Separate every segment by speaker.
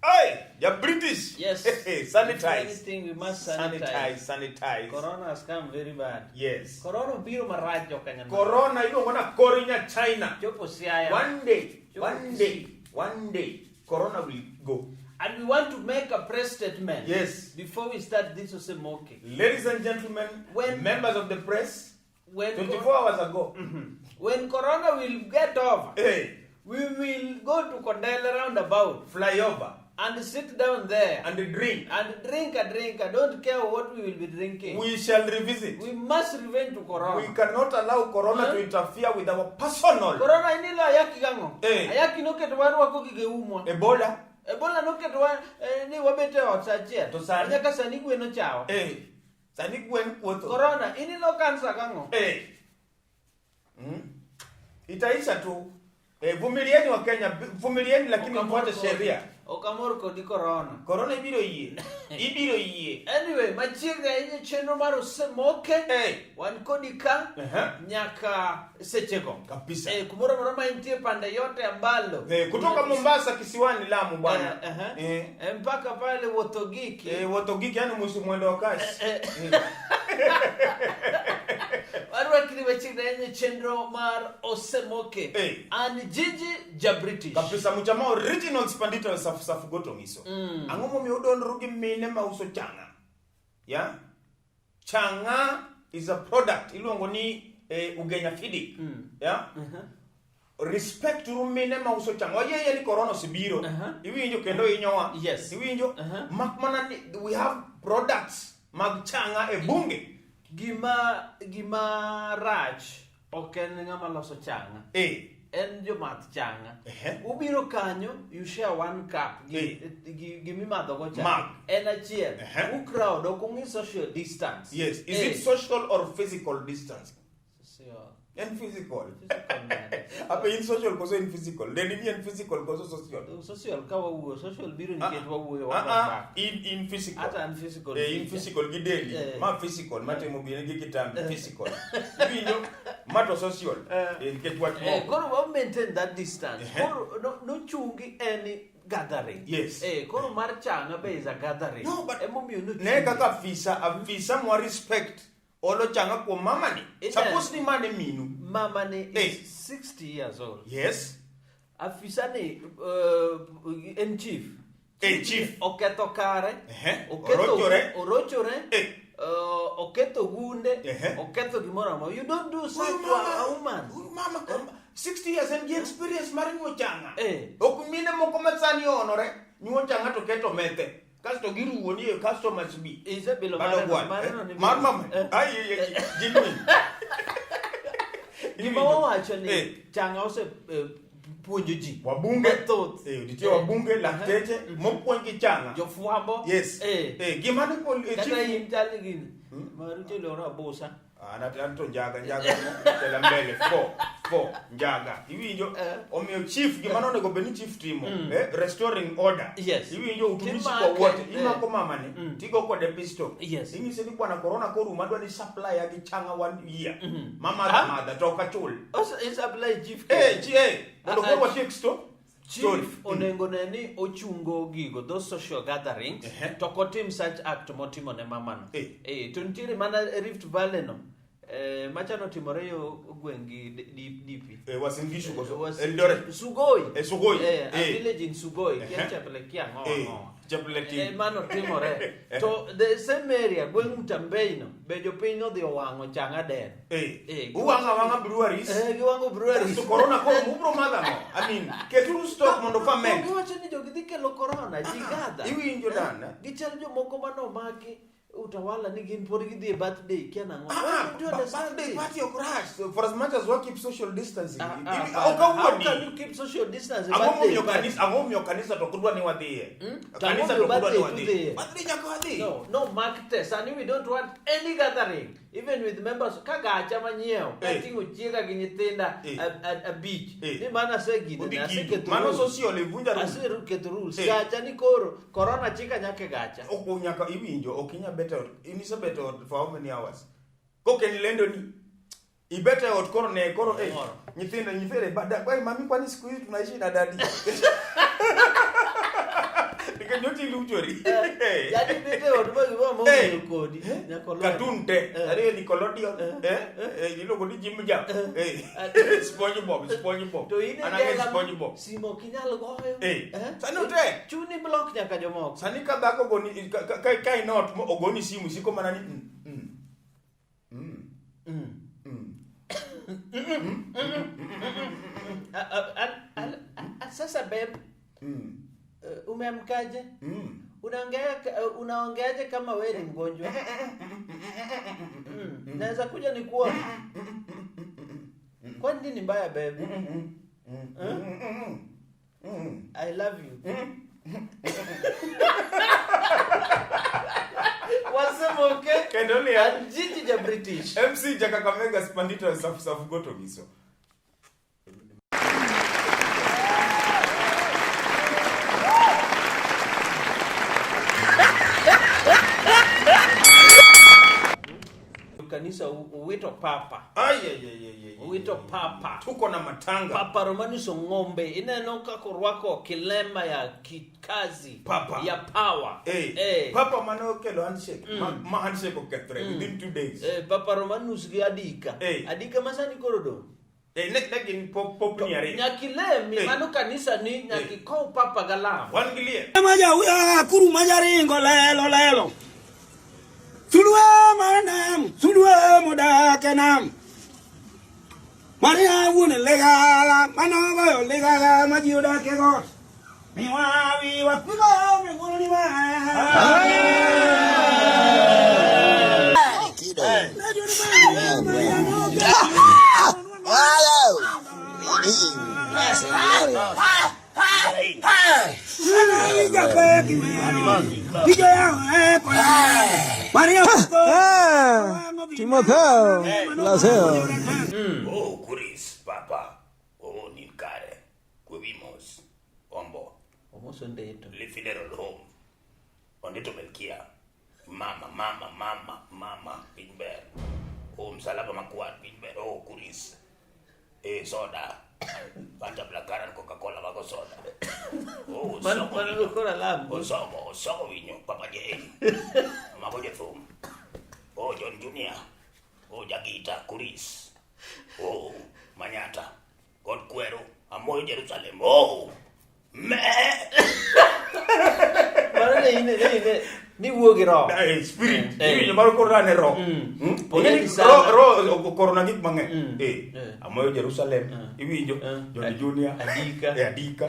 Speaker 1: Hey, you're British.
Speaker 2: Yes.
Speaker 1: Sanitize.
Speaker 2: Anything we must sanitize.
Speaker 1: Sanitize, sanitize.
Speaker 2: Corona has come very bad.
Speaker 1: Yes.
Speaker 2: Corona obiro marach jokenya.
Speaker 1: Corona iluongo na korinya China.
Speaker 2: Chopo Siaya.
Speaker 1: One day,
Speaker 2: Chopo
Speaker 1: one day, one day, Corona will go.
Speaker 2: And we want to make a press statement.
Speaker 1: Yes.
Speaker 2: Before we start this Osemoke.
Speaker 1: Ladies and gentlemen, members of the press, 24 hours ago,
Speaker 2: When Corona will get over,
Speaker 1: hey,
Speaker 2: we will go to Kondele roundabout
Speaker 1: fly over
Speaker 2: and sit down there
Speaker 1: and drink.
Speaker 2: And drink a drink. I don't care what we will be drinking.
Speaker 1: We shall revisit.
Speaker 2: We must revenge to Corona.
Speaker 1: We cannot allow Corona
Speaker 2: Huh?
Speaker 1: to interfere with our personal.
Speaker 2: Corona inilo ayaki gang'o?
Speaker 1: Eh.
Speaker 2: Ayaki noketo warwako gige umwa.
Speaker 1: Ebola.
Speaker 2: Ebola noketo wa, eh, ni wabet e ot sa achiel.
Speaker 1: To sani?
Speaker 2: Nyaka sani gwen ochawa.
Speaker 1: Eh. Sani gwen kuotho.
Speaker 2: Corona inilo kansa gang'o?
Speaker 1: Eh. Itaisha tu. Eh, vumilieni wa Kenya, vumilieni lakini
Speaker 2: Okamor
Speaker 1: mfuate sheria.
Speaker 2: Okamor kodi Corona.
Speaker 1: Corona ibiro yie. Ibiro yie.
Speaker 2: Anyway, machiegni ahinya chenro mar Osemoke.
Speaker 1: Eh.
Speaker 2: Wan kodi ka nyaka sechego.
Speaker 1: Kabisa.
Speaker 2: Eh, kumoro amora ma intie pande yote ambalo.
Speaker 1: Eh, kutoka Mombasa kisiwani Lamu bwana.
Speaker 2: Eh,
Speaker 1: Eh.
Speaker 2: Eh, mpaka pale Wotogiki.
Speaker 1: Eh, Wotogiki yani musu mwendo wa kasi.
Speaker 2: Eh. Warwakni machiegni ahinya chenro mar Osemoke.
Speaker 1: Eh.
Speaker 2: An Jiji ja British.
Speaker 1: Kabisa mchama original spandito safu safu goto ngiso. Ang'o momiyo udondru gi mine mauso chang'a? Yeah? Chang'a is a product iluongo ni Ugenya Fidik. Yeah? Respect uru mine mauso chang'a. Wayie ni corona osebiro. Iwinjo kendo hinyowa.
Speaker 2: Yes.
Speaker 1: Iwinjo? Mak mana ni we have products mag chang'a e bunge.
Speaker 2: Gima rach ok en ng'ama loso chang'a. En jomath chang'a. Ubiro kanyo, you share one cup gi, gi, gi mimadho go chang'a.
Speaker 1: Mug.
Speaker 2: En achiel. U crowd ok ung'i social distance.
Speaker 1: Yes. Is it social or physical distance?
Speaker 2: Social.
Speaker 1: En physical.
Speaker 2: Physical man.
Speaker 1: Ape in social koso in physical. Then in physical koso social.
Speaker 2: Social ka wawuoyo, social biro nikech wawuoyo
Speaker 1: Ah,
Speaker 2: wabak
Speaker 1: ah,
Speaker 2: back.
Speaker 1: in physical.
Speaker 2: Ata an physical.
Speaker 1: Eh, in
Speaker 2: feature.
Speaker 1: physical gi deli. Ma physical, matimo gine gi kitambi, physical. Iwinjo? Ma to social. Eh, nikech wach moko.
Speaker 2: Koro wa maintain that distance. Koro nochungi any gathering.
Speaker 1: Yes.
Speaker 2: Koro mar chang'a be is a gathering.
Speaker 1: No, but
Speaker 2: Emomiyo nochungi.
Speaker 1: Ne kaka afisa mwa respect olo chang'a kuom mamani.
Speaker 2: Ine.
Speaker 1: Suppose ni mane minu.
Speaker 2: Mamani
Speaker 1: Eh.
Speaker 2: is 60 years old.
Speaker 1: Yes.
Speaker 2: Afisa ni en chief.
Speaker 1: Chief.
Speaker 2: Oketho kare.
Speaker 1: Orochore.
Speaker 2: Orochore. Oketho gunde. Oketho gimoro amora. You don't do such
Speaker 1: Huyu
Speaker 2: to
Speaker 1: mama,
Speaker 2: a woman.
Speaker 1: huyu mama kama 60 years en gi experience mar nyuo chang'a. Ok mine moko ma sani onore nyuo chang'a to keto methe. Kasto giruwo ni e customers bi.
Speaker 2: Isebilo
Speaker 1: Bado
Speaker 2: mare no,
Speaker 1: gwal.
Speaker 2: mare no ni
Speaker 1: Mar
Speaker 2: bilo.
Speaker 1: mama. Ai, ai, ai, jingmi.
Speaker 2: Gima wawacho ni chang'a ose puonjo ji.
Speaker 1: Wabunge.
Speaker 2: Mathoth.
Speaker 1: Nitie wabunge, lakteche, mopuonj gi chang'a.
Speaker 2: Jofwambo.
Speaker 1: Yes. Gima ne pol,
Speaker 2: Kata
Speaker 1: chief
Speaker 2: in chal ni gini. Marucho iluongo abusa.
Speaker 1: An an to njaga, njaga tela mbele, four, four, njaga. Iwinjo? Omiyo chief, gima nonego bed ni chief timo, restoring order.
Speaker 2: Yes.
Speaker 1: Iwinjo utumishi kwa
Speaker 2: Timake,
Speaker 1: wote. Imako mama ni, tigo kode pistol.
Speaker 2: Yes.
Speaker 1: Inyise ni bwana corona korumo, adwa ni supply gi chang'a 1 year. Mama
Speaker 2: Ah?
Speaker 1: madha to ok achul.
Speaker 2: Ose, i supply chief kendo.
Speaker 1: Mondo koro watiek
Speaker 2: Chief
Speaker 1: story.
Speaker 2: onego ne ni ochungo gigo, those social gatherings, to ok otim such act motimo ne mamano. To nitiere mana Rift Valley no. Machano timore yo gweng' gi DP.
Speaker 1: Uasin Gishu koso?
Speaker 2: Was
Speaker 1: Eldoret.
Speaker 2: Sugoi.
Speaker 1: Sugoi.
Speaker 2: A village in Sugoi. Kia Chepele kia ng'owa ng'owa.
Speaker 1: Chepele ti.
Speaker 2: Mano timore. To the same area, gweng' Mtambei no, be jopiny nodhi owang'o chang'a den.
Speaker 1: Uwang'o awang'a breweries.
Speaker 2: Giwang'o breweries.
Speaker 1: To corona koro ubro madho ang'o? I mean, keturu stock mondo ferment.
Speaker 2: Giwacho ni jogi dhi kelo corona, ji gather.
Speaker 1: Iwinjo dana?
Speaker 2: Gichal jomoko manomaki utawala ni gin pod gidhi e birthday, kia nang'o? Why don't you understand
Speaker 1: Birthday
Speaker 2: this?
Speaker 1: party ok rach. So for as much as we keep social distancing, ok
Speaker 2: How
Speaker 1: awuondi.
Speaker 2: can you keep social distancing?
Speaker 1: Ang'o
Speaker 2: Birthday
Speaker 1: momiyo
Speaker 2: party?
Speaker 1: kanisa, ang'o momiyo kanisa to ok udwa ni wadhiye? Kanisa
Speaker 2: To
Speaker 1: to ok udwa ni
Speaker 2: birthday
Speaker 1: wadhiye.
Speaker 2: tudhiye.
Speaker 1: Birthday nyaka wadhi.
Speaker 2: No, no, mark test. Sani we don't want any gathering, even with members. Ka gacha manyiewo, kating'o chiega gi nyithinda abich. Ni mana asegine,
Speaker 1: Udhi
Speaker 2: aseketo
Speaker 1: kido. Mano
Speaker 2: rules.
Speaker 1: social, ivunja rules.
Speaker 2: Aseketo rules. Gacha ni koro, corona chika nyaka e gacha.
Speaker 1: Ok nyaka iwinjo, ok inyal bet e ot. In isebet e ot for how many hours? Kok en lendo ni. Ibete ot koro ne koro eh
Speaker 2: Moro.
Speaker 1: nyithindo bada kwa mami, kwani siku hizi tunaishi na daddy? Nikech nyocha iluchori.
Speaker 2: Yani bete ot ma gimoro mong'iyo kodi nyaka olony.
Speaker 1: Cartoon te. Ariyo Nickelodeon. Iluongo ni Jim Jam. SpongeBob, SpongeBob.
Speaker 2: To in e
Speaker 1: An ang'e
Speaker 2: jela
Speaker 1: SpongeBob.
Speaker 2: Simo ok inyal goyo.
Speaker 1: Sani otek.
Speaker 2: Chuni block nyaka jomoko.
Speaker 1: Sani ka dhako ogoni ka inot mo ogoni simu siko mana ni
Speaker 2: Sasa babe, umeamkaje? Unaongeaje kama wewe ni mgonjwa? Naweza kuja nikuone? Kwani nini mbaya babe? I love you. Wasema okay?
Speaker 1: Kendo ni ya
Speaker 2: Jiji ja British.
Speaker 1: MC ja Kakamega Spandito Safu Safu Goto Giso.
Speaker 2: Kanisa uwito papa.
Speaker 1: Ay, ay, ay, ay, ay, ay.
Speaker 2: Uwito papa.
Speaker 1: Tuko na matanga.
Speaker 2: Papa Romanus Ng'ombe ineno kaka orwako kilema ya kikazi.
Speaker 1: Papa.
Speaker 2: Ya power.
Speaker 1: Papa mane okelo handshake. Ma handshake okethre within 2 days.
Speaker 2: Papa Romanus gi Adika. Adika masani koro dong.
Speaker 1: Ne gin pop ni ariyo.
Speaker 2: Nyakilemi, mano kanisa ni nyakikow papa galam.
Speaker 1: Wan gi liel.
Speaker 3: Maja uya kuru majaringo lelo lelo. Sulwe manam, sulwe modake nam. Maria wune legala, manogo yo legala, maji odake go. Miwa wiwa kugo mi ngulu ni ma.
Speaker 4: Kido.
Speaker 5: Timotheo, Laseo.
Speaker 1: Oh, Kuris, papa. Oh, Ninkare. Kwebimos. Ombo.
Speaker 2: Omoso ndeto.
Speaker 1: Le funeral home. Ondeto Melkia. Mama, mama, mama, mama. Pinber. Oh, msalaba makwar. Pinber. Oh, Kuris. Soda. Fanta Black Coca-Cola mago soda. Oh, somo.
Speaker 2: Mano kora lam.
Speaker 1: Osomo, osomo winyo, Papa J. Mago Jethum. Oh, John Junior. Oh, Jagita, Kuris. Oh, Manyata. God Kwero. Amoy Jerusalem. Oh, me.
Speaker 2: Mano ne ine ne ine ni wuogi roho.
Speaker 1: Spirit. Iwinjo mar koro ne roho.
Speaker 2: Pongezi sana.
Speaker 1: Roho korona gik mang'eny. Amoyo Jerusalem. Iwinjo John Junior.
Speaker 2: Adika.
Speaker 1: Adika.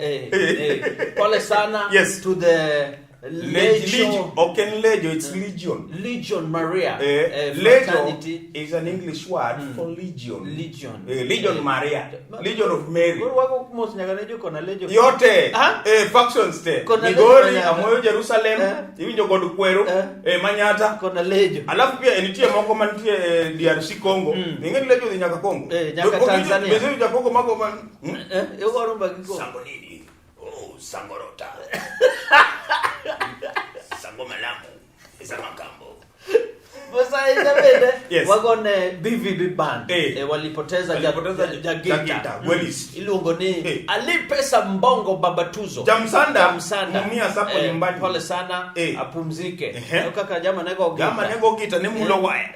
Speaker 2: Pole sana.
Speaker 1: Yes.
Speaker 2: To the
Speaker 1: Legion. Okay, Legio, it's Legion.
Speaker 2: Legion Maria.
Speaker 1: Legio is an English word for legion.
Speaker 2: Legion.
Speaker 1: Legion Maria. Legion of Mary. Yote. Factions te. Migori, Amoyo Jerusalem, Iwinjo God Kwero, Manyata.
Speaker 2: Kona Legio.
Speaker 1: Alafu pia nitie moko mantie DRC Congo. Ingeni Legio dhi nyaka Congo.
Speaker 2: Nyaka Tanzania.
Speaker 1: Bezeri ja Congo mago man.
Speaker 2: Yogo rumba gi Congo.
Speaker 1: Sangolini. Oh, Sangorota. Sango Malamu. Samakambo.
Speaker 2: Yes. Wagone BVB band. Walipoteza Jagita. Iluongo ni Alipesa Mbongo Babatuzo.
Speaker 1: Jamsanda. Mumia sapo nyumbani.
Speaker 2: Pole sana, apumzike. Kaka jama nego gita.
Speaker 1: Jama nego gita ni mulo waya.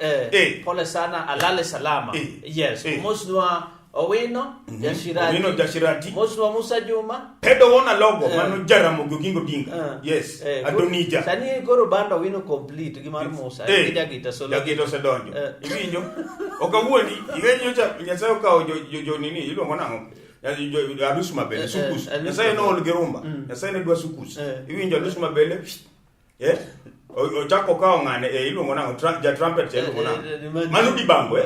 Speaker 2: Pole sana, alale salama. Yes. Mosnwa Owino Jashirati.
Speaker 1: Owino Jashirati.
Speaker 2: Mosnwa Musa Juma.
Speaker 1: Pedo wona logo mano Jaramogi Oginga Odinga. Yes. Adonija.
Speaker 2: Sani koro band Owino complete gi mar Musa. Gi Jagita solo.
Speaker 1: Jagita osedonjo. Iwinjo? Okawuondi, iwinjo cha Nyasaye okawo jo nini iluongo nang'o? Alusu mabele, sukus. Nyasaye nool gi rumba. Nyasaye ne dwa sukus. Iwinjo alusu mabele. Ochako okawo ng'ane, iluongo nang'o? Ja trumpet iluongo nang'o? Manu Dibango,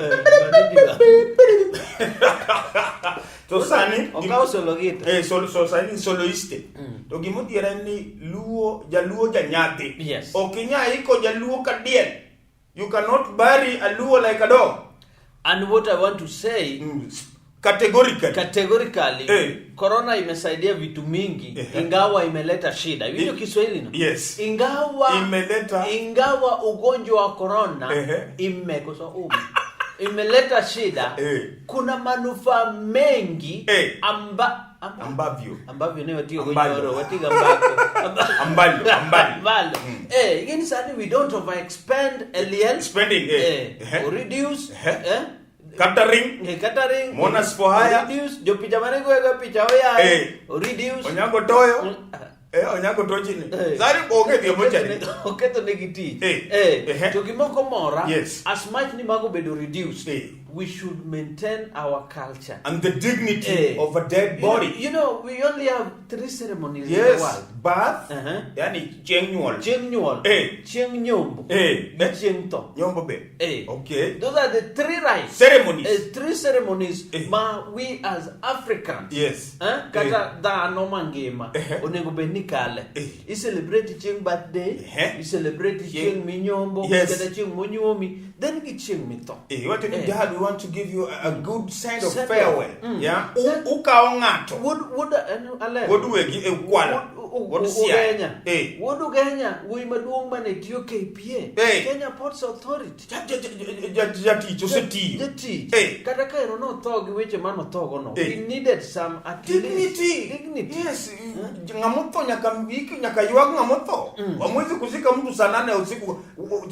Speaker 1: To sani
Speaker 2: okawo solo gita.
Speaker 1: So sani soloiste. To gimodhiera en ni Luo, Jaluo janyathi.
Speaker 2: Yes.
Speaker 1: Ok inyal iko Jaluo ka diel. You cannot bury a Luo like a dog.
Speaker 2: And what I want to say
Speaker 1: Categorically.
Speaker 2: Corona imesaidia vitu mingi, ingawa imeleta shida. Hiyo Kiswahili no?
Speaker 1: Yes.
Speaker 2: Ingawa
Speaker 1: imeleta,
Speaker 2: ingawa ugonjwa wa corona imekosa imeleta shida,
Speaker 1: Eh.
Speaker 2: kuna manufaa mengi
Speaker 1: Eh.
Speaker 2: ambavyo
Speaker 1: Ambavyo.
Speaker 2: ne watiyo go
Speaker 1: Ambalo.
Speaker 2: nyoro watiga mbako.
Speaker 1: Ambalo, ambalo.
Speaker 2: Ambalo. Eh, ingeni sani we don't overexpend LL.
Speaker 1: Spending, eh.
Speaker 2: Eh,
Speaker 1: Eh.
Speaker 2: reduce,
Speaker 1: Eh.
Speaker 2: eh.
Speaker 1: Catering.
Speaker 2: Eh, catering.
Speaker 1: Monas for hire.
Speaker 2: Reduce, jopicha mane goyo picha oyaye.
Speaker 1: Eh.
Speaker 2: Reduce.
Speaker 1: Onyango toyo.
Speaker 2: Mm.
Speaker 1: Eh, Onyango tochini.
Speaker 2: Eh.
Speaker 1: Sani onge dhi mochani.
Speaker 2: Oketho negi tich.
Speaker 1: Eh.
Speaker 2: Eh.
Speaker 1: Eh.
Speaker 2: To gimoko mora,
Speaker 1: Yes.
Speaker 2: as much ni mago bedo reduced,
Speaker 1: Eh.
Speaker 2: we should maintain our culture.
Speaker 1: And the dignity
Speaker 2: Eh.
Speaker 1: of a dead body.
Speaker 2: You know, we only have three ceremonies in the
Speaker 1: Yes.
Speaker 2: world.
Speaker 1: Birth.
Speaker 2: Uh-huh.
Speaker 1: Yani chieng' nyuol.
Speaker 2: Chieng' nyuol,
Speaker 1: Eh.
Speaker 2: chieng' nyombo,
Speaker 1: Eh.
Speaker 2: gi chieng' tho.
Speaker 1: Nyombo be.
Speaker 2: Eh.
Speaker 1: Okay.
Speaker 2: Those are the three rites.
Speaker 1: Ceremonies.
Speaker 2: Three ceremonies
Speaker 1: Eh.
Speaker 2: ma we as Africans,
Speaker 1: Yes.
Speaker 2: eh, kata dhano mangima
Speaker 1: Eh.
Speaker 2: onego bed ni kale.
Speaker 1: Eh.
Speaker 2: I celebrate chieng' birthday,
Speaker 1: Eh.
Speaker 2: i celebrate chieng' minyombo,
Speaker 1: Yes.
Speaker 2: kata chieng' monyuomi, then gi chieng' mitho.
Speaker 1: Eh, iwacho ni
Speaker 2: Eh.
Speaker 1: dad, we want to give you a good send of
Speaker 2: Send off.
Speaker 1: farewell.
Speaker 2: Mm.
Speaker 1: Yeah. Ukawo ng'ato.
Speaker 2: Wuod en aler.
Speaker 1: Wuod wegi e Kwala. Wuod Siaya.
Speaker 2: Ugenya.
Speaker 1: Eh.
Speaker 2: Wuod Ugenya, wuoyi maduong' mane tiyo KPA.
Speaker 1: Eh.
Speaker 2: Kenya Ports Authority.
Speaker 1: Jatich osetiyo.
Speaker 2: Jatich.
Speaker 1: Eh.
Speaker 2: Kata ka ero notho gi weche manothogo no,
Speaker 1: Eh.
Speaker 2: we needed some at least
Speaker 1: Dignity.
Speaker 2: Dignity.
Speaker 1: Yes. Ng'amotho nyaka iki nyaka ywag ng'amotho. Hamwezi kuzika mtu saa 8 ya usiku.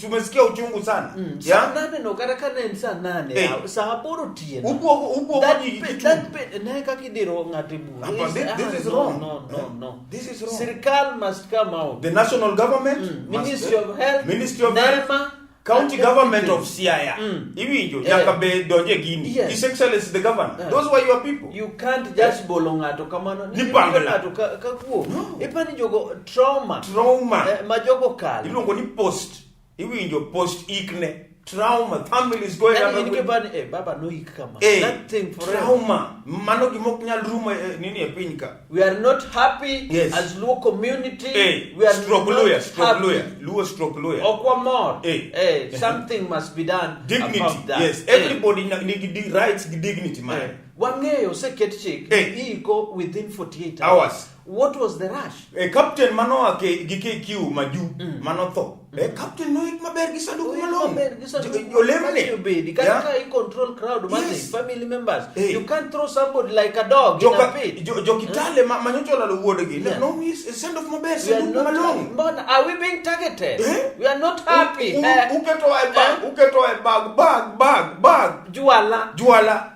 Speaker 1: Tumesikia uchungu sana.
Speaker 2: Saa 8 no, kata ka ne en saa 8,
Speaker 1: Eh.
Speaker 2: saa 8 otieno.
Speaker 1: Ubwogo
Speaker 2: That
Speaker 1: ji gi kitungu.
Speaker 2: that ne kaka idiro ng'ato e bur.
Speaker 1: Hapa, this is
Speaker 2: no,
Speaker 1: wrong.
Speaker 2: No,
Speaker 1: Eh?
Speaker 2: no.
Speaker 1: This is wrong.
Speaker 2: Sirkal must come out.
Speaker 1: The national government, must-
Speaker 2: Ministry of Health,
Speaker 1: Ministry of Health,
Speaker 2: NEMA,
Speaker 1: County
Speaker 2: and
Speaker 1: government
Speaker 2: everything.
Speaker 1: of Siaya. Iwinjo,
Speaker 2: Eh.
Speaker 1: nyaka be donje gini.
Speaker 2: Yes.
Speaker 1: His Excellency the governor.
Speaker 2: Eh.
Speaker 1: Those were your people.
Speaker 2: You can't just bolo ng'ato kamano.
Speaker 1: Ni pangla.
Speaker 2: Ng'ato ka guo.
Speaker 1: No.
Speaker 2: Ipani jogo trauma.
Speaker 1: Trauma.
Speaker 2: Eh, ma jogo kalo.
Speaker 1: Iluongo ni post. Iwinjo post ikne. Trauma. Families going
Speaker 2: Yani
Speaker 1: up
Speaker 2: in kipani, eh, baba noik kama.
Speaker 1: Eh,
Speaker 2: That thing forever.
Speaker 1: trauma. Mano gima ok nyal rumo e, nini e piny ka.
Speaker 2: We are not happy
Speaker 1: Yes.
Speaker 2: as Luo community.
Speaker 1: Eh,
Speaker 2: We are
Speaker 1: stroke
Speaker 2: not
Speaker 1: lawyer, stroke
Speaker 2: happy.
Speaker 1: lawyer. Luo stroke lawyer.
Speaker 2: Ok wamor.
Speaker 1: Eh.
Speaker 2: Eh, something must be done
Speaker 1: Dignity.
Speaker 2: about that.
Speaker 1: Yes.
Speaker 2: Eh.
Speaker 1: Everybody nigi rights gi dignity
Speaker 2: Eh,
Speaker 1: man.
Speaker 2: Wang'eyo oseket chik
Speaker 1: Eh.
Speaker 2: iiko within 48 hours.
Speaker 1: Hours.
Speaker 2: What was the rush?
Speaker 1: E captain manoa gi KQ maju manotho. E captain noik maber gi sanduku malong'o.
Speaker 2: Maber gi sanduku
Speaker 1: Olemne.
Speaker 2: machi obedi. Kata
Speaker 1: Yeah.
Speaker 2: ka i control crowd madhi,
Speaker 1: Yes.
Speaker 2: family members.
Speaker 1: Eh.
Speaker 2: You can't throw somebody like a dog in a pit.
Speaker 1: Jokitale ma manyocha olalo wuodgi.
Speaker 2: Yeah.
Speaker 1: No miss send off maber
Speaker 2: We are
Speaker 1: sanduku
Speaker 2: not
Speaker 1: malong'o.
Speaker 2: But are we being targeted?
Speaker 1: Eh?
Speaker 2: We are not happy. Eh,
Speaker 1: Uketo e bag, uketo e bag, bag, bag, bag.
Speaker 2: Juala.
Speaker 1: Juala.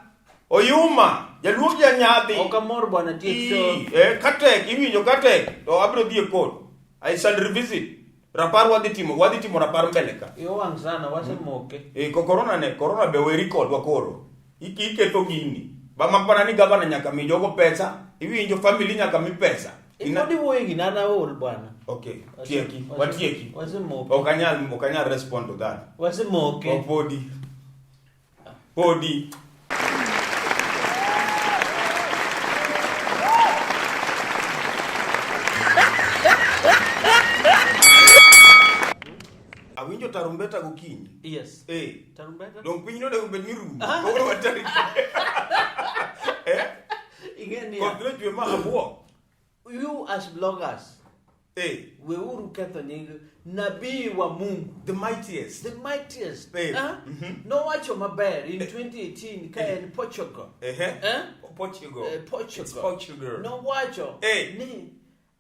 Speaker 1: Oyuma, jaluo janyadhi.
Speaker 2: Ok amor bwana tiek show.
Speaker 1: Eh, katek, iwinjo katek, to abiro dhi e court. I shall revisit. Rapar wadhi timo rapar mbele ka.
Speaker 2: Iyo wang' sana wasemoke.
Speaker 1: Eh, ko corona ne, corona be weri kodwa koro. Iketho gini. Ba mak mana ni gavana nyaka mi jogo pesa, iwinjo family nyaka mi pesa.
Speaker 2: Ipod iwuoyo gini an aol bwana.
Speaker 1: Okay, tieki, watieki.
Speaker 2: Wasemoke.
Speaker 1: Ok anyal respond to that.
Speaker 2: Wasemoke.
Speaker 1: Ok podi. Podi. Awinjo tarumbeta gokinyi.
Speaker 2: Yes.
Speaker 1: Eh.
Speaker 2: Tarumbeta?
Speaker 1: Dong piny nonego bed ni rumo.
Speaker 2: Ah.
Speaker 1: Koro watarik. Eh?
Speaker 2: Ing'e niya,
Speaker 1: Koth nochwe ma abuok.
Speaker 2: you as bloggers,
Speaker 1: Eh.
Speaker 2: weuru ketho nying nabii wa Mungu.
Speaker 1: The mightiest.
Speaker 2: The mightiest.
Speaker 1: Eh.
Speaker 2: Eh? Nowacho maber in 2018 ka en Portugal.
Speaker 1: Eh.
Speaker 2: Eh?
Speaker 1: Portugal.
Speaker 2: Portugal.
Speaker 1: It's Portugal.
Speaker 2: Nowacho
Speaker 1: Eh.
Speaker 2: ni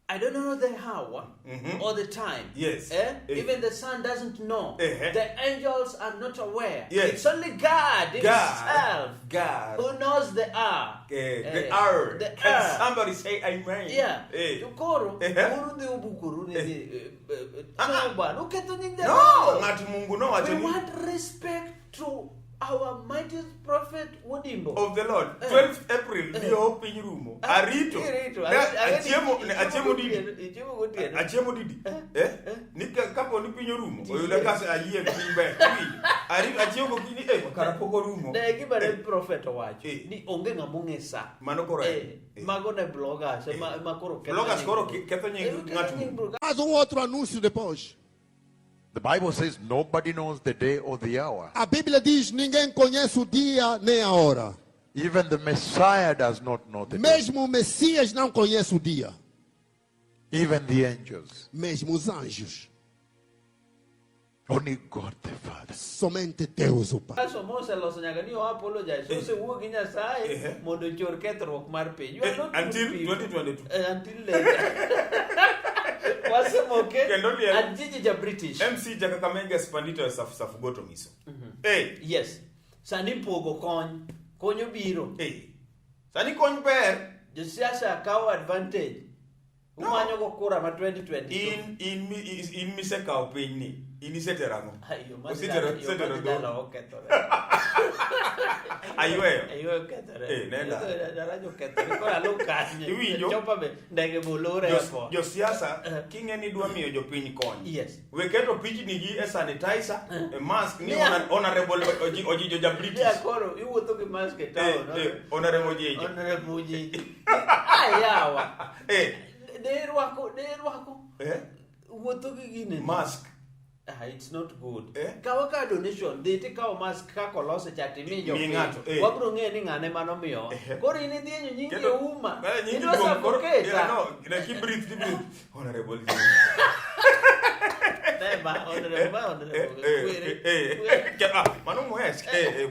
Speaker 2: I don't know the hour or the time.
Speaker 1: Yes.
Speaker 2: Eh?
Speaker 1: Eh.
Speaker 2: Even the son doesn't know.
Speaker 1: Eh.
Speaker 2: The angels are not aware.
Speaker 1: Yes.
Speaker 2: It's only God himself
Speaker 1: God.
Speaker 2: who knows the hour.
Speaker 1: Eh, the
Speaker 2: Eh,
Speaker 1: hour.
Speaker 2: The
Speaker 1: Can
Speaker 2: hour.
Speaker 1: somebody say amen?
Speaker 2: Yeah.
Speaker 1: Eh.
Speaker 2: To koro
Speaker 1: Eh.
Speaker 2: uru dhi ubukuru ni
Speaker 1: Eh.
Speaker 2: eh,
Speaker 1: Ah, ah.
Speaker 2: no bwana uketho nying
Speaker 1: No,
Speaker 2: Jehova.
Speaker 1: ng'at Mungu nowacho
Speaker 2: We
Speaker 1: ni
Speaker 2: want respect to our mightiest prophet Wodimbo.
Speaker 1: of the Lord.
Speaker 2: Eh.
Speaker 1: 12th April
Speaker 2: Eh.
Speaker 1: biro piny rumo.
Speaker 2: Ah,
Speaker 1: Arito.
Speaker 2: Irito.
Speaker 1: Ne, achiemo ne, achiemo didi.
Speaker 2: Ichiemo gotieno.
Speaker 1: Achiemo didi. Eh? Ni kapo ni piny orumo,
Speaker 2: Tiyie.
Speaker 1: oyuda ka ayie piny ber. Iwinjo? Arito achiemo gokinyi eh kara pok orumo.
Speaker 2: Ne gima ne prophet owacho
Speaker 1: Eh.
Speaker 2: ni onge ng'ama ong'e sa.
Speaker 1: Mano koro en.
Speaker 2: Eh,
Speaker 1: Eh.
Speaker 2: mago ne bloggers ema koro ketho
Speaker 1: Bloggers
Speaker 2: nying-
Speaker 1: koro ketho nying
Speaker 2: Eh, ketho
Speaker 1: ng'at
Speaker 2: nying
Speaker 1: Mungu.
Speaker 2: blogger.
Speaker 4: Faz outro anúncio depois.
Speaker 5: The Bible says nobody knows the day or the hour.
Speaker 4: A Bíblia diz: ninguém conhece o dia nem a hora.
Speaker 5: Even the Messiah does not know the day.
Speaker 4: Mesmo o Messias não conhece o dia.
Speaker 5: Even the angels.
Speaker 4: Mesmo os anjos.
Speaker 5: Only God the Father.
Speaker 4: Somente Deus o Pai.
Speaker 2: Kaso moseloso nyaka ni o apologize. Osewuo gi Nyasaye mondo ochor kethruok mar piny. You are not good
Speaker 1: Until
Speaker 2: people.
Speaker 1: 2022.
Speaker 2: Until later. Wasemoke.
Speaker 1: Kendo liel.
Speaker 2: Ajiji ja British.
Speaker 1: MC ja Kakamega Spandito Safu Safu Goto Ngiso.
Speaker 2: Yes. Sani pogo kony. Kony obiro.
Speaker 1: Sani kony ber.
Speaker 2: Josiasa kawo advantage.
Speaker 1: No.
Speaker 2: Umanyo go kura ma 2022.
Speaker 1: In misekawo piny ni. In isetero ang'o?
Speaker 2: Ai, yo madhi
Speaker 1: Osetero
Speaker 2: dala- yo
Speaker 1: osetero
Speaker 2: madhi
Speaker 1: dho.
Speaker 2: dala okethore.
Speaker 1: Ayweyo.
Speaker 2: Ayweyo okethore.
Speaker 1: Nenda.
Speaker 2: Daraja okethore. Koro aluw kanye.
Speaker 1: Iwinjo?
Speaker 2: Chopa be ndege be olor e airport.
Speaker 1: Josiasa king'e ni idwa miyo jopiny kony.
Speaker 2: Yes.
Speaker 1: We keto pichni gi e sanitizer, e mask ni honorable Ojijo ja British.
Speaker 2: Yeah, koro iwuotho gi mask e town.
Speaker 1: Honorable Ojijo.
Speaker 2: Honorable Ojijo. Ayawa. De rwako. Wuotho gi gine.
Speaker 1: Mask.
Speaker 2: It's not good.
Speaker 1: Eh?
Speaker 2: Kawa ka donation, dhi tikawo mask kaka olose cha timi
Speaker 1: Mi
Speaker 2: jopiny.
Speaker 1: ng'ato,
Speaker 2: Wabro ng'eyo ni ng'ane mano miyowa. Koro in idhi enyo nyingi e uma.
Speaker 1: Nyingi
Speaker 2: Idwa
Speaker 1: duong' koro-
Speaker 2: suffocate.
Speaker 1: Yeah, no, like breathe, breathe. Honorable Ojijo.
Speaker 2: Nema, honorable, ma honorable. Kwere. Kwere.
Speaker 1: Mano Mwesh,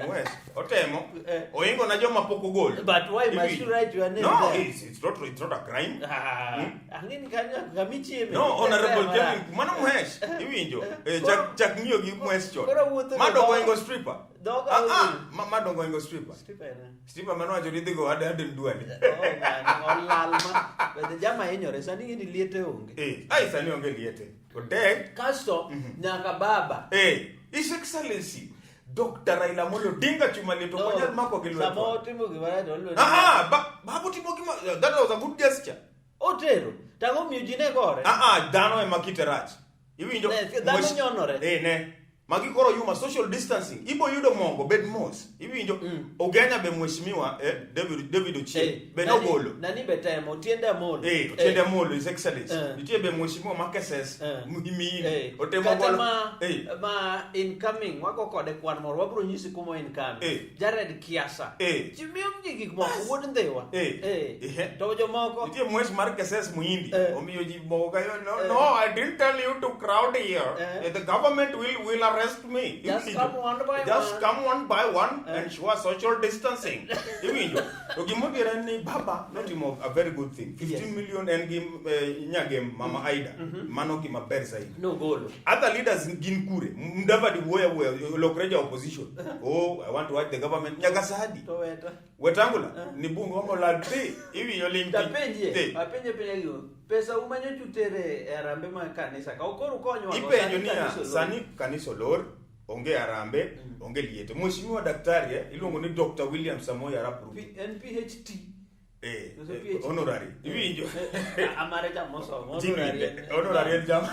Speaker 1: Mwesh. Otemo. Oingo na joma pok ogol.
Speaker 2: But why must you write your name
Speaker 1: No,
Speaker 2: there?
Speaker 1: it's not a crime.
Speaker 2: Ah, ang'eni kanyo kamichieme.
Speaker 1: No, honorable Kevin, mano Mwesh, iwinjo. Chak ng'iyo gi Mwesh chon.
Speaker 2: Koro wuotho gi
Speaker 1: Madongo
Speaker 2: dhoga-
Speaker 1: ingo stripper.
Speaker 2: dhoga owil.
Speaker 1: Madongo ingo stripper.
Speaker 2: Stripper en ang'o?
Speaker 1: Stripper mano wacho ni idhi go Aden Duale.
Speaker 2: Oh, ng'ani, olal ma. Bende jama hinyore sani ing'e ni liete onge.
Speaker 1: Ai sani onge liete. Otek.
Speaker 2: Kasto nyaka baba.
Speaker 1: His Excellency Dr. Raila Amolo Odinga chuma liet ok wanyal mako gi
Speaker 2: Sama
Speaker 1: lwetwa.
Speaker 2: otimo gimara to oluwo ni-
Speaker 1: Babu timo gima that was a good gesture.
Speaker 2: Otero. Tang'o miyo ji ne gore?
Speaker 1: Dhano ema kite rach. Iwinjo?
Speaker 2: Ne, dhano nyonore.
Speaker 1: Ne. Magi koro yuma social distancing. Ibo yudo mogo bed mos. Iwinjo? Ugenya be mheshimiwa David Ochieng be nogolo.
Speaker 2: Nani be temo Otiende Amolo.
Speaker 1: Otiende Amolo His Excellency. Nitie be mheshimiwa Makeses Muhimini. Otemo
Speaker 2: Kata
Speaker 1: golo.
Speaker 2: ma, ma incoming wago kode kwan moro wabro nyisi kuma incoming. Jared Kiasa. Ji miyo ji gik moko wuod Ndhiwa. To jomoko
Speaker 1: Nitie mwesh mar Keses Muhindi. Omiyo ji moko ka no, no, I didn't tell you to crowd here. The government will arrest me.
Speaker 2: Just come one by
Speaker 1: Just
Speaker 2: one.
Speaker 1: come one by one and ensure social distancing. Iwinjo. To gimodhier en ni baba notimo a very good thing. 15 million en gi Nyagem Mama Aida. Mano gima ber zaidi.
Speaker 2: Nogolo.
Speaker 1: Other leaders gin kure. Mudavadi wuoyo wuoyo olokre ja opposition. Oh, I want to watch the government. Nyaka sadi.
Speaker 2: To weta.
Speaker 1: Wetangula ni bungo molal thi. Iwinjo ling thi.
Speaker 2: Tapenjie, apenje penja gigo. Pesa umanyo chutere e arambe mag kanisa ka ukoro ukonywa go,
Speaker 1: Ipenjo
Speaker 2: sani
Speaker 1: niya,
Speaker 2: kanisa olor.
Speaker 1: sani kanisa olor, onge arambe, onge liete. Mheshimiwa daktari iluongo ni Dr. William Samoei Arap Ruto.
Speaker 2: En PhD. Koso PhD?
Speaker 1: Honorary. Iwinjo?
Speaker 2: Amare cha mosomo.
Speaker 1: Jimmy,
Speaker 2: Honorary en-
Speaker 1: honorary en jam.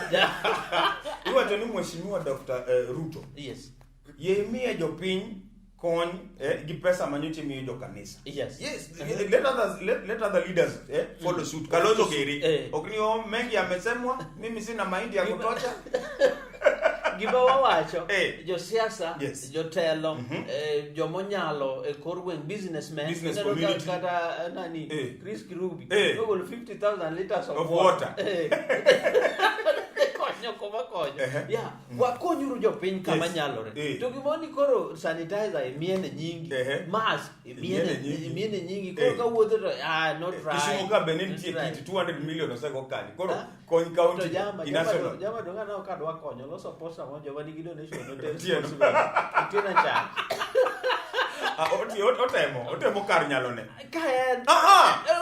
Speaker 1: Iwacho ni Mheshimiwa Dr. Ruto.
Speaker 2: Yes.
Speaker 1: Yie miye jopiny kony gi pesa manyocha imiyo jo kanisa. Yes, let other leaders follow suit. Kalonzo Geri. Ok ni oh, mengi amesemwa, mimi sina mahindi ya kutosha.
Speaker 2: Gima wawacho, josiasa, jotelo, jomonyalo e kor gweng', businessmen,
Speaker 1: Business
Speaker 2: ineno
Speaker 1: community.
Speaker 2: kata nani, Chris Kirubi, nogolo 50,000 liters of
Speaker 1: Of
Speaker 2: water.
Speaker 1: water.
Speaker 2: Konyo kuma konyo. Yeah, wakonyuru jopiny kama nyalore. To gimoni koro sanitizer imiene nyingi, mask
Speaker 1: Imiene nyingi.
Speaker 2: imiene nyingi. Koro kawuotho to, not right.
Speaker 1: Kisumu ka be ne
Speaker 2: Not
Speaker 1: nitie
Speaker 2: right.
Speaker 1: kit 200 million osego kanyo. Koro
Speaker 2: Ah?
Speaker 1: kony county
Speaker 2: To jama,
Speaker 1: gi
Speaker 2: jama,
Speaker 1: national.
Speaker 2: jama donga na okadwa konyo, loso posta mo joma nigi donation oter
Speaker 1: Otieno.
Speaker 2: responsible. Otieno cha.
Speaker 1: Otemo kar nyalone.
Speaker 2: Ka en.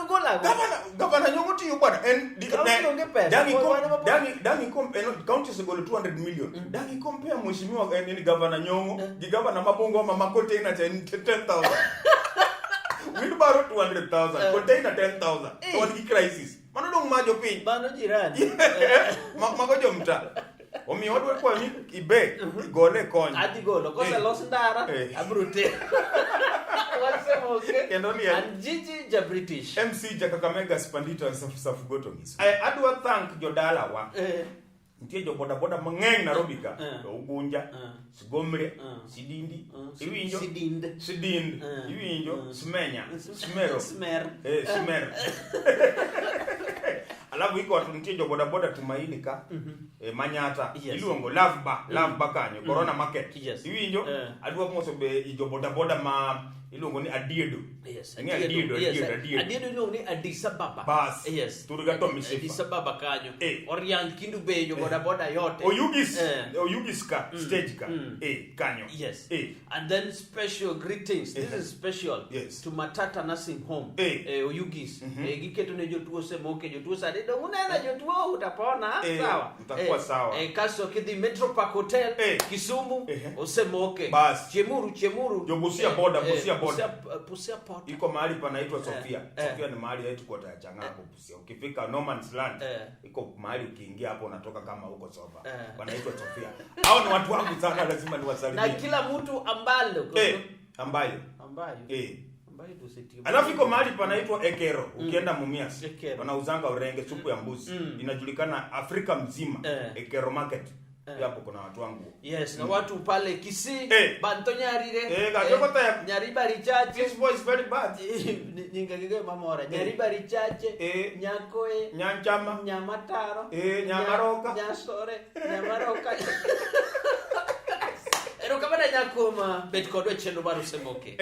Speaker 2: Gola go.
Speaker 1: Gavana Nyong'o tiyo bwana. En
Speaker 2: County onge pesa. Bwana ma-
Speaker 1: Dang en county osegolo 200 million. Dang i compare mheshimiwa en Gavana Nyong'o gi gavana ma Bungoma ma container cha en 10,000. Wheelbarrow 200,000, container 10,000. To wan gi crisis. Mano dong' ma jopiny.
Speaker 2: Mano jirani.
Speaker 1: Mago jomta. Omiyo wadwa kwayo ni ibe igole kony.
Speaker 2: Adhi golo. Koselos ndara, abiro tero. Wasemoke.
Speaker 1: Kendo liel.
Speaker 2: An Gigi ja British.
Speaker 1: MC ja Kakamega Spandito Safu Safu Goto Ngiso. Adwa thank jodalawa. Nitie jo boda boda mang'eny Nairobi ka. To Ugunja, Sigomre, Sidindi, iwinjo?
Speaker 2: Sidind.
Speaker 1: Sidind, iwinjo? Smenya, Smero.
Speaker 2: Smer.
Speaker 1: Smer. Alafu iko watu nitie jo boda boda Tumaini ka. Manyata.
Speaker 2: Yes.
Speaker 1: Iluongo Love Bar, Love Bar kanyo, Corona Market.
Speaker 2: Yes.
Speaker 1: Iwinjo? Adwa moso be jo boda boda ma iluongo ni Adiedo.
Speaker 2: Yes,
Speaker 1: Ing'e Adiedo,
Speaker 2: Yes,
Speaker 1: Adiedo, Adiedo.
Speaker 2: Adiedo iluongo ni Addis Ababa.
Speaker 1: Bas.
Speaker 2: Yes.
Speaker 1: Turga to Misifa.
Speaker 2: Addis Ababa kanyo.
Speaker 1: Eh.
Speaker 2: Oriang Kindu Bay jo boda boda yote.
Speaker 1: Oyugis,
Speaker 2: Eh.
Speaker 1: Oyugis ka, stage ka. Kanyo.
Speaker 2: Yes.
Speaker 1: Eh.
Speaker 2: And then special greetings. This is special
Speaker 1: Yes.
Speaker 2: to Matata Nursing Home.
Speaker 1: Eh.
Speaker 2: Oyugis. Giketo ne jotuo semoke, jotuo sani dong unena jotuo utapona, sawa.
Speaker 1: Utakuwa sawa.
Speaker 2: Kaso kidhi Metro Park Hotel
Speaker 1: Eh.
Speaker 2: Kisumu
Speaker 1: Eh.
Speaker 2: osemoke.
Speaker 1: Bas.
Speaker 2: Chemuru chemuru.
Speaker 1: Jo Busia border, Busia border.
Speaker 2: Busia port.
Speaker 1: Iko mahali panaitwa Sofia.
Speaker 2: Eh.
Speaker 1: Sofia ni mahali headquarter ya Chang'aa hapo Busia. Ukifika no man's land, iko mahali ukiingia hapo unatoka kama huko sofa. Panaitwa Sofia. Hao ni watu wangu sana, lazima niwasalimie.
Speaker 2: Na kila mtu ambalo
Speaker 1: Ambayo.
Speaker 2: Ambayo. Ambayo tusitie.
Speaker 1: Alafu iko mahali panaitwa Ekero, ukienda Mumias.
Speaker 2: Ekero.
Speaker 1: Wanauzanga orenge, supu ya mbuzi. Inajulikana Afrika mzima. Ekero Market. Hapo kuna watu wangu.
Speaker 2: Yes, na watu pale Kisii, Bantonyarire, Nyaribari Chache.
Speaker 1: This boy is very bad.
Speaker 2: Nyingagige mamora. Nyaribari Chache, Nyakoe,
Speaker 1: Nyanchama,
Speaker 2: Nyamataro,
Speaker 1: Nyamaroka,
Speaker 2: Nyasore, Nyamaroka. Erokamano Nyakoma, bet kodwa e chenro mar Osemoke.